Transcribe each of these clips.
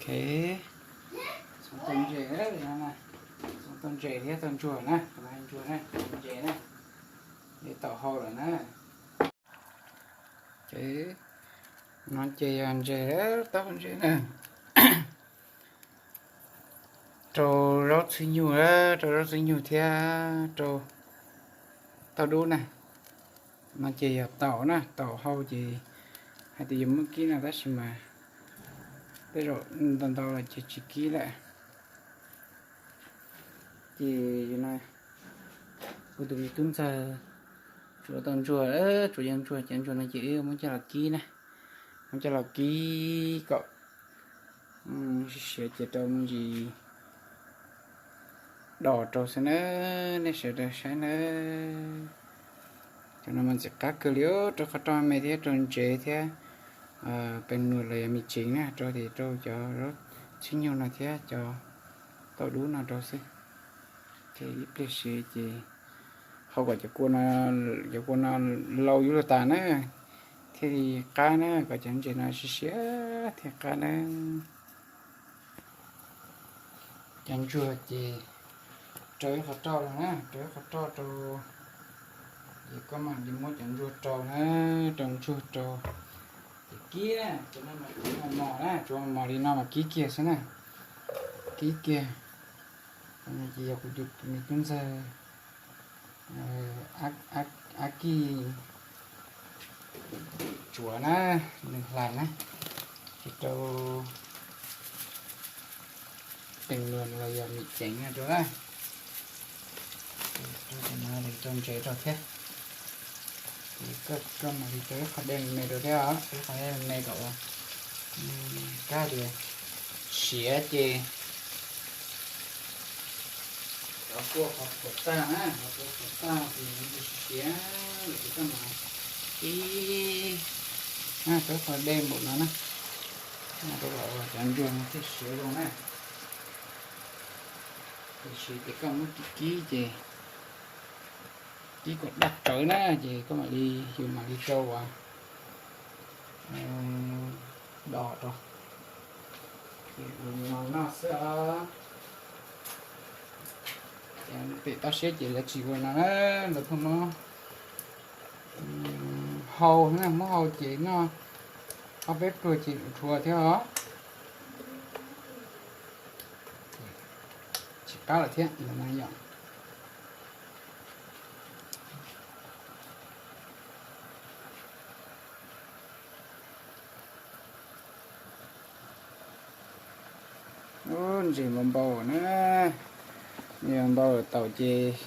Ok, txhoov tau ntses, txhoov tau ntses thiab tau ntsuag na, ntsuag na, ntses na, es taum hau lawm na. Ces no ces yog ntses, taum ntses na, rau zaub txhwb nyug, rau zaub txhwb nyug thiab rau tauj dub na. No ces yog taum na, taum hau ces hais tias yuav muab kib no tab sis mas tej zaum ntau ntau los ces tsis kib lawm. Ces yog no kuv tus me tub ntxawg tsuav tau ntsuag, tsuav yog ntsuag ces ntsuag no ces wb muab coj los kib na, muab coj los kib kom siav ces rau me ntsis dos rau xwb na, nej sawv daws saib na. Cov no mas ntxim qab kawg li, rau qhov roj me thiab rau ntsev thiab pes nuas los yog me ceev na, rau tias rau cov zaub txhwb nyug no thiab cov tauj dub no rau xwb. Ces ib pliag siav ces hau kom cov kua no, cov kua no lau yuav luag tas na, thiaj li qab na, kom cov ntses no siav siav thiaj qab na. Cov ntsuag ces rau ib qho roj rau na, rau ib qho roj rau, ces koj mam li muab cov ntsuag rau na, rau ntsuag rau, ces kib na, cov no mas kib mos mos na, tsuav mos mos li no mas kib kiag xwb na, kib kiag. Ces yog kuv tus me tub ntxawg Ab Kij tsuav na, nws hlais na, ces rau pes nuas los yog me ceev no rau na. Rau ntsev rau thiab. Ces koj mam li rau ib qho dej me rau thiab os, ib qho dej me kom ua kab tias siav ces cov kua qhov phuam tag na, qhov phuam tag ces siav lawm ces koj mam kib rau ib qho dej npaum no na, rau kom cov ntsuag no thiaj siav zoo na. Tiam sis ces koj muab kib kib ces kib kom daj tsawv na, ces koj mam li, yus mam li rau ua dos rau. Ces ua li no noj xwb os. Pem toj siab ces lawv tsis ua no na, lawv pheej muab hau na, muab hau ces noj ob peb pluag ces dhuav thiab os. Tsis qab lawm thiab no yom. Ub, ntses npau npau na, npau npau taum ces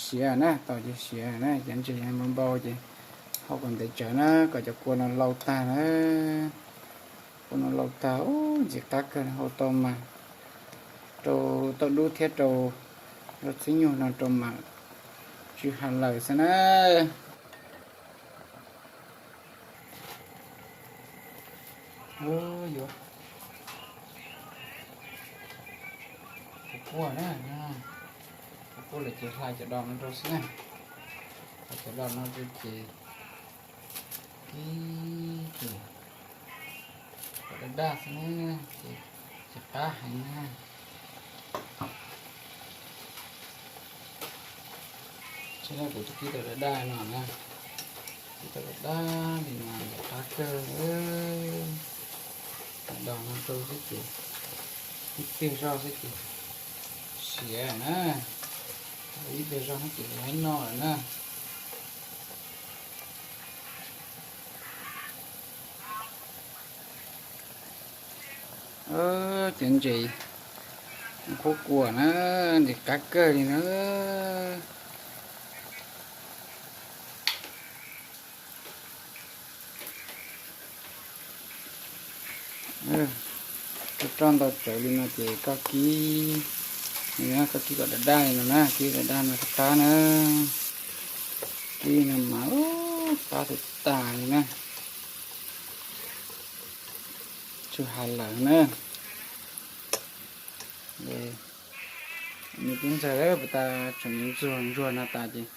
siav na, taum ces siav na, cov ntses npau npau ces hau kom ntev tsawv na, kom cov kua no lau tag na. Kua no lau tag, ub, ntxim qab kawg, hau tau mas rau tauj dub thiab rau zaub txhwb nyug no rau mas tsw ha lawm xwb na. Yuav kuv quaj na, kuv quaj lawm ces hlais cov dos no rau xwb na. Hlais cov dos no rau ces kib ces kom daj daj xwb na, ces tsis qab heev na. Saib na, kuv twb kib tau daj daj no na, kib tau daj daj li no, qab kawg. Cov dos no rau xwb ces ib pliag zog xwb ces siav na, ib pliag zog xwb ces lawv noj lawm na. Cov ntses qhuav kua na, ntses qab kawg li na. Roj roj ntau tsawv li no ces koj kib, koj kib kom daj daj li no na, kib daj daj no rov qab na. Kib no mas qab tag tag li na. Tsw ha lawm na. Nws twb ntxawg lawm, puas tas tseem ntxuag ntsuag no tas ces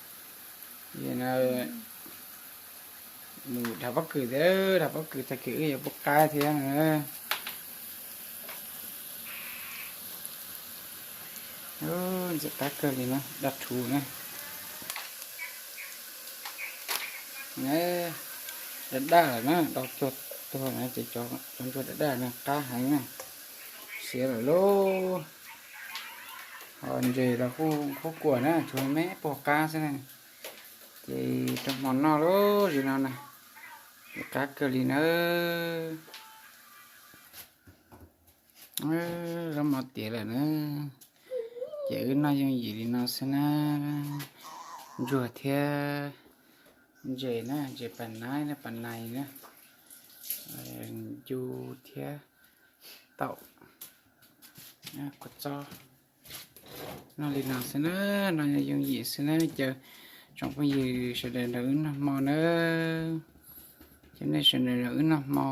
mus dhas pob kws thiab, dhas pob kws tag kis wb yuav pub qaib thiab na. Ntxim qab kawg li na, daj rhuv na. Daj daj lawm na, do cuag tuag na ces cov ntsuag daj daj no qab heev na. Siav lawm lauj. Ho ntses los kuj qhuav kuam na, tsuas me puag qab xwb na. Ces rau hmo noj lauj, zim no na. Ntxim qab kawg li nawb. Zaub mov tiav lawm na. Ces wb noj yooj yim li no xwb na. Ntsuag thiab ntses na, ntses pas nais na, pas nais na. Ncu thiab taum, kua txob. Noj li no xwb na, noj yooj yim xwb na. Caw tsoom phooj ywg sawv daws nrog wb noj hmo na. Caw nej sawv daws nrog wb noj hmo.